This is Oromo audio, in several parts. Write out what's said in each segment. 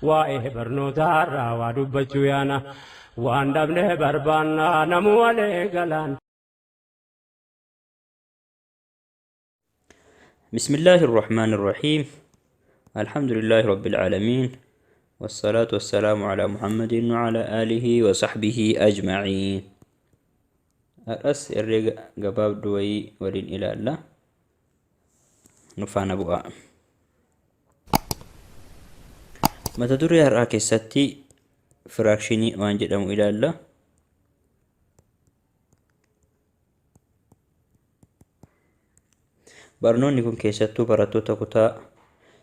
Waa'ee barnootaarraa waa dubbachuu yaana. Waan dhabne barbaanna namuu walee galaan. بسم الله الرحمن الرحيم. الحمد لله رب العالمين، والصلاة والسلام على محمد وعلى آله وصحبه أجمعين. Har'as herreega gabaabduu wayii waliin ilaalla. Nu faana bu'aa. Mata duree har'aa keessatti firaakshinii waan jedhamu ilaalla. Barnoonni kun keessattuu barattoota kutaa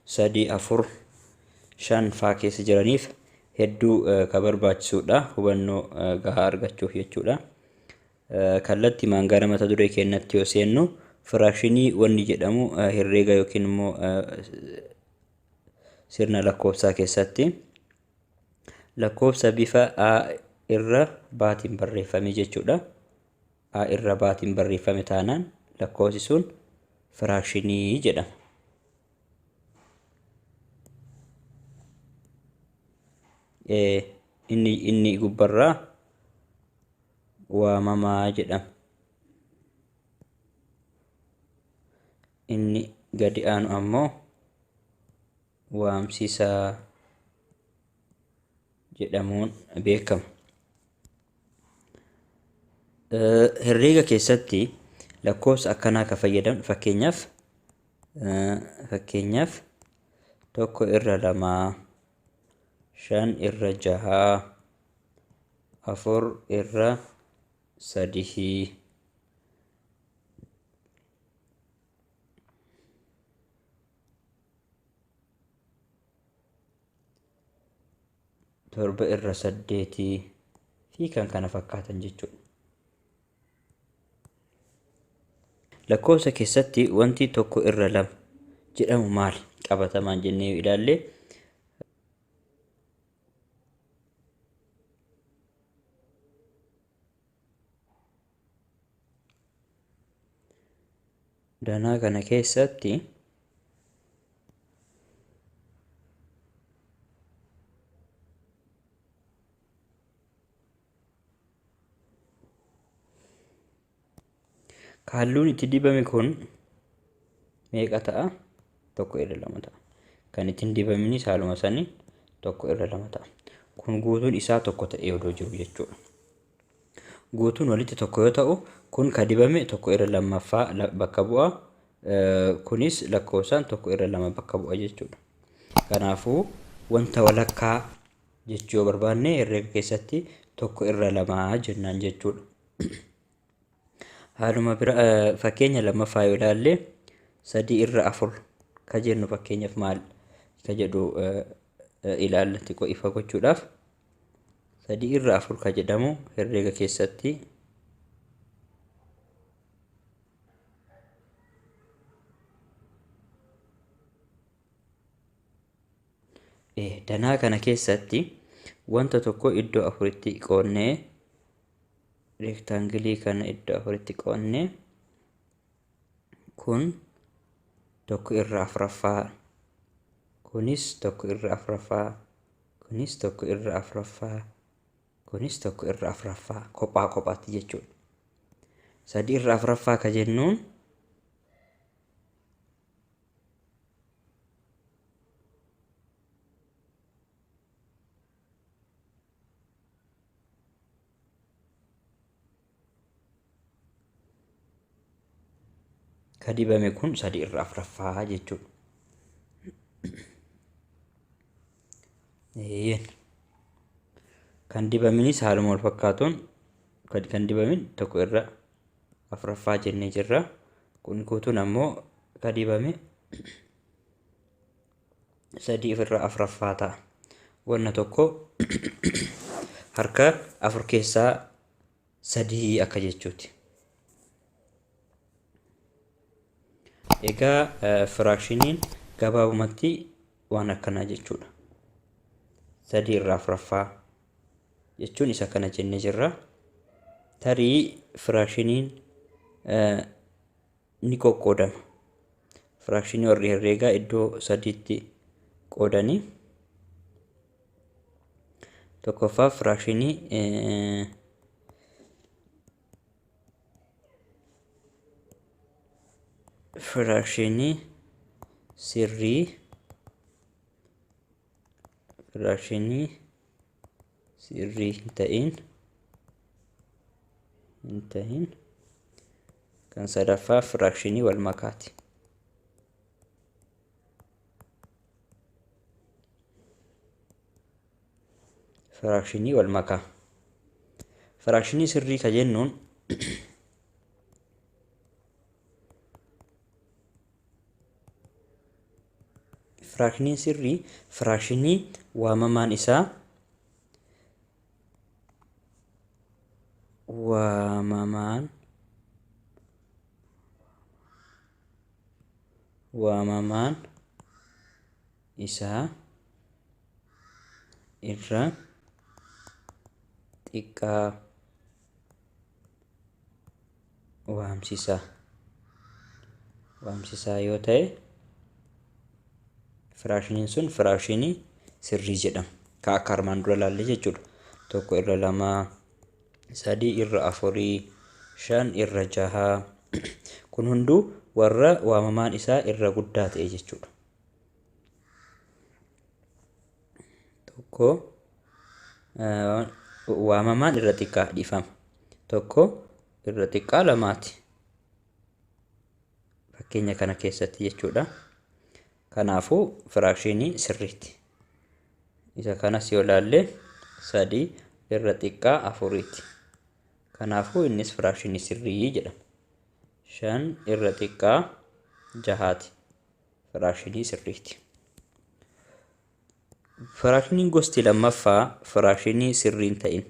3, 4, 5 faa keessa jiraniif hedduu ka barbaachisuudha, hubannoo gahaa argachuuf jechuudha. Kallattimaan gara mata duree keenyatti yoo seennu, firaakshinii wanni jedhamu herreega yookiin immoo sirna lakkoofsaa keessatti lakkoofsa bifa A irra baatiin barreeffame jechuudha. A irra baatiin barreeffame taanaan lakkoofsi sun firaakshinii jedhama. Inni gubbarraa waamamaa jedhama. Inni gadi aanu ammoo waamsisaa jedhamuun beekama. Herreega keessatti lakkoofsa akkanaa kan fayyadamnu, fakkeenyaaf 1/2, 5/6, 4/3, 7/8 fi kan kana fakkaatan jechuudha. Lakkoofsa keessatti wanti 1/2 jedhamu maali? Qabatamaan jennee yoo ilaalle, danaa kana keessatti halluun itti dibame kun meeqa ta'a? 1/2 ta'a. Kan ittiin dibaminis haaluma sanii 1/2 ta'a. Kun guutuun isaa tokko ta'ee odoo jiru jechuudha. Guutuun walitti tokko yoo ta'u, kun ka dibame 1/2ffaa bakka bu'a. Kunis lakkoofsaan 1/2 bakka bu'a jechuudha. Kanaafuu wanta walakkaa jechuu yoo barbaanne, herreega keessatti 1/2 jennaan jechuudha. Haaluma bira fakkeenya lammaffaa yoo ilaalle, 3/4 ka jennu fakkeenyaaf maal ka jedhu ilaalla xiqqoo ifa gochuudhaaf. 3/4 ka jedhamu herreega keessatti danaa kana keessatti wanta tokko iddoo afuritti qoonnee, reektaangilii kana iddoo afuritti qoonnee, kun 1/4, kunis 1/4, kunis 1/4, kunis 1/4 kophaa kophaatti jechuudha. 3/4 ka jennuun ka dibame kun 3/4 jechuudha. Eeyyeen. Kan dibaminis haaluma wal fakkaatuun kan dibamin 1/4 jennee jirra. Kun guutuun ammoo ka dibame 3/4 ta'a. Wanna tokko harka afur keessaa sadii akka jechuuti. Egaa firaakshiniin gabaabumatti waan akkanaa jechuudha. 3/4 jechuun isa kana jennee jirra. Tarii firaakshiniin ni qoqqoodama. Firaakshinii warri herreegaa iddoo sadiitti qoodanii. Tokkoffaa firaakshinii firaakshinii sirrii firaakshinii sirrii hin ta'in kan sadaffaa firaakshinii wal makaati. Firaakshinii wal makaa. Firaakshinii sirrii ka jennuun firaakshinii sirrii firaakshinii waamamaan isaa waamamaan isaa irra xiqqaa waamsisaa yoo ta'e firaakshiniin sun firaakshinii sirrii jedhama. Ka akka armaan dura ilaalle jechuudha. 1/2, 3/4, 5/6 kun hunduu warra waamamaan isaa irra guddaa ta'e jechuudha. Tokko waamamaan irra xiqqaa dhiifama. 1 irra xiqqaa 2ti. Fakkeenya kana keessatti jechuudha. Kanaafuu firaakshinii sirriiti. Isa kanas yoo ilaalle 3 irra xiqqaa 4ti. Kanaafuu innis firaakshinii sirrii jedhama. 5 irra xiqqaa 6ti. Firaakshinii sirriiti. Firaakshiniin gosti lammaffaa firaakshinii sirrii hin ta'in.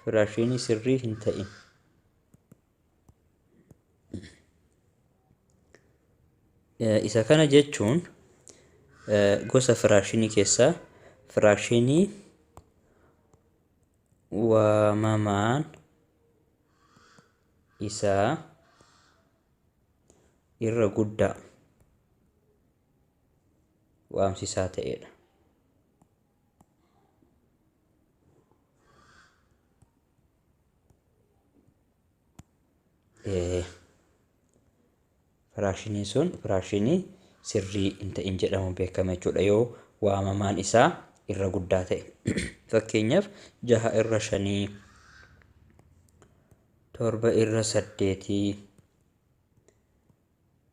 Firaakshinii sirrii hin ta'in. Isa kana jechuun gosa firaakshinii keessaa firaakshinii waamamaan isaa irra guddaa waamsisaa ta'edha. Firaakshiniin sun firaakshinii sirrii hin ta'in jedhamuun beekama jechuudha yoo waamamaan isaa irra guddaa ta'e. Fakkeenyaaf 6/5, 7/8,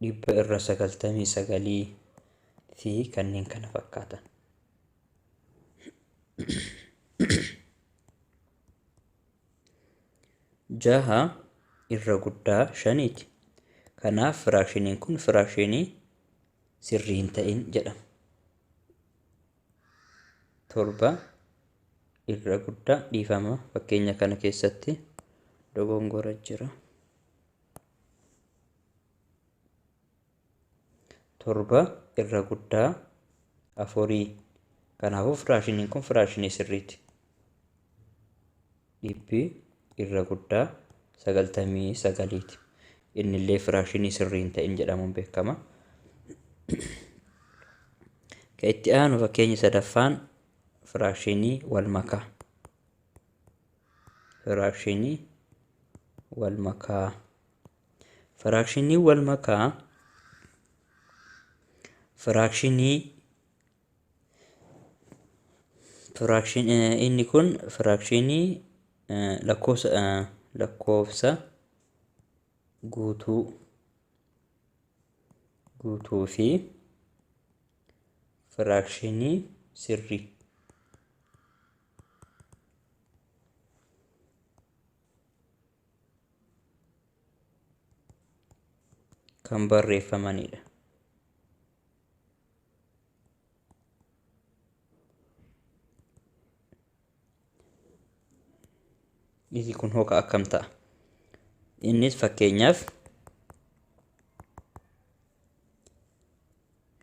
100/99 fi kanneen kana fakkaatan. 6 irra guddaa 5ti. Kanaaf firaakshiniin kun firaakshinii sirrii hin ta'in jedhama. 7 irra guddaa dhiifama fakkeenya kana keessatti dogongora jira. 7 irra guddaa 4. Kanaafuu firaakshiniin kun firaakshinii sirriiti. 100 irra guddaa 99ti. Innillee firaakshinii sirrii hin ta'in jedhamuun beekama. Kan itti aanu fakkeenyi sadaffaan firaakshinii wal makaa. Firaakshinii wal makaa. Firaakshinii wal makaa firaakshinii inni kun firaakshinii lakkoofsa guutuu fi firaakshinii sirrii kan barreeffamanidha. Inni kun hoka akkam ta'a? Innis fakkeenyaaf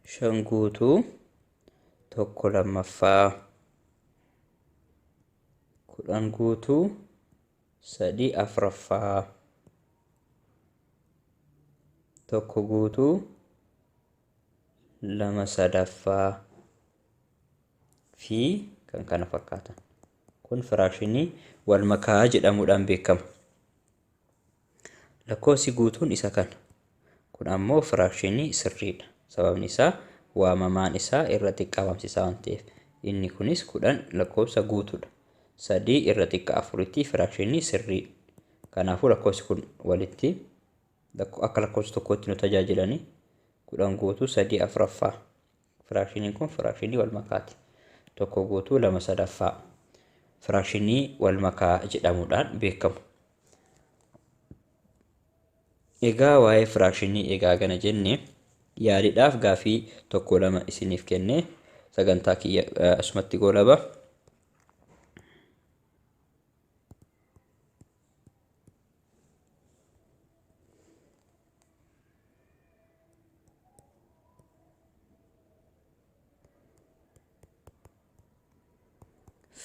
5 guutuu 1/2, 10 guutuu 3/4, 1 guutuu 2/3 fi kan kana fakkaatan. Kun firaakshinii wal makaa jedhamuudhaan beekama. Lakkoofsi guutuun isa kana. Kun ammoo firaakshinii sirriidha. Sababni isaa waamamaan isaa irra xiqqaa waamsisaa waan ta'eef. Inni kunis 10 lakkoofsa guutuudha. 3 irra xiqqaa 4tti firaakshinii sirrii. Kanaafuu lakkoofsi kun walitti akka lakkoofsa tokkootti nu tajaajilanii 10 guutuu 3 afuraffaa. Firaakshiniin kun firaakshinii wal makaati. 1 guutuu 2 sadaffaa. Firaakshinii wal makaa jedhamuudhaan beekamu. Egaa waa'ee firaakshinii egaa gana jenne yaaliidhaaf gaafii 1 2 isiniif kenne sagantaa kiyya asumatti goolaba.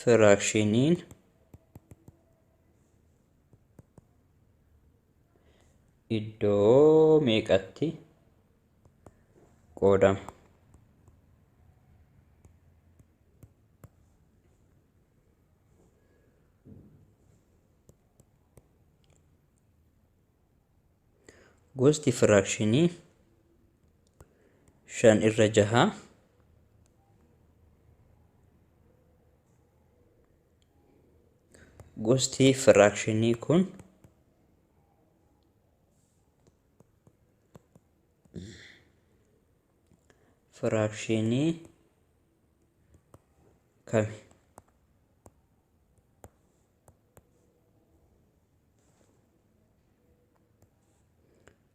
Firaakshiniin iddoo meeqatti qoodama? Gosti firaakshinii 5 irra 6 gosti firaakshinii kun firaakshinii kami?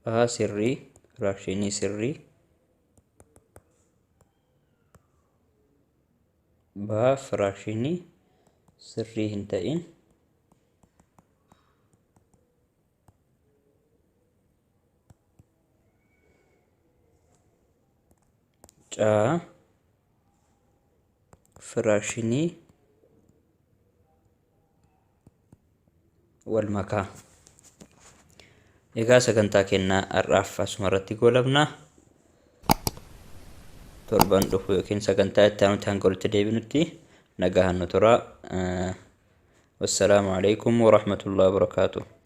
A sirrii, firaakshinii sirrii. B firaakshinii sirrii hin ta'in. C firaakshinii wal makaa. Egaa sagantaa kennaa har'aaf asuma irratti goolabna. Torban dhufu yookiin sagantaa itti aanutti hanga walitti deebinutti nagaan nu tura. Wassalaamu alaikum warahmatullahi wabarakaatuh.